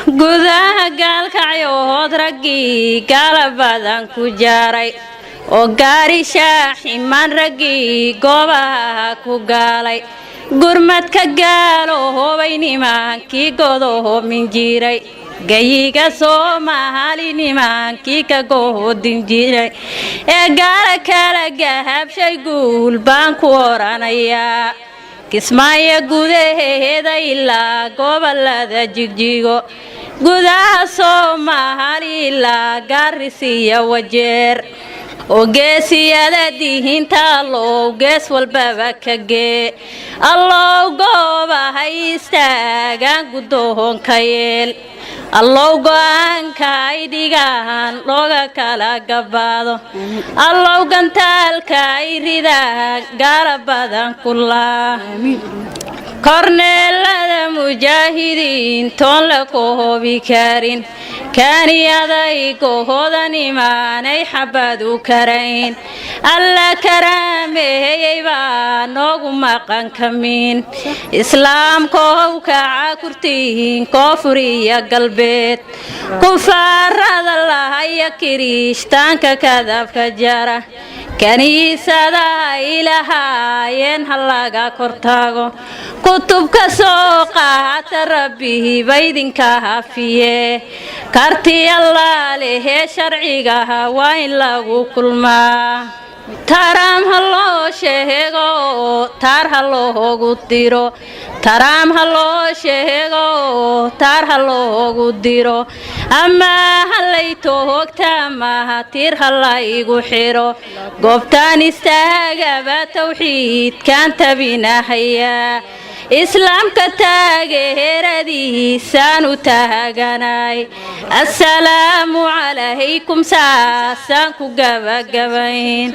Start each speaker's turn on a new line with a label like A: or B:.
A: Gudaha Gaalkacyood raggii gaala badan ku jaaray oo gaari shaaximaan raggii goobaha ku gaalay, gurmadka gaalo hoobay nimaankii godoho minjiiray, gayiga Soomaali nimaankii ka gohodin jiray ee gaala kala gahabshay, guul baan ku oranayaa. Kismaayo gudaheeda ilaa gobolada Jigjigo, gudaha Soomaali ilaa Gaarisiya Wajeer, oo geesiyada dihinta Allow gees walbaba ka gee. Allow goobahay istaagaan guddoonka yeel. Allow go-aanka ay dhigaan looga kala gabaado. Allow gantaalka ay ridaan gaala badan kulaa. Korneelada mujaahidiin toon la koobi karin, kaaniyaday gohodan imaanay xabad u karayn, Alla karaameeyey baa noogu maqan kamiin. Islaamkow kaca kurtihiin koonfur iyo galbeed, kufaarada lahaya kiriishtaanka kadabka jara, kaniisadaha ilahaayeen ha laga kortago. Kutubka soo qaata, Rabbihi baydinka hafiye. Karti Allaalehee sharcigaha waa in lagu kulmaa. Taraam ha loo sheego, taar ha loogu diro. Taraam ha loo sheego, taar ha loogu diro. Ama halay toogta maha tiir ha la igu xiro. Goobtaan istaagaba tawxiidkaan tabinahayaa. Islaamka taageeradiisaan u taaganay. Assalaamu calaykum, saasaan ku gabagabayn.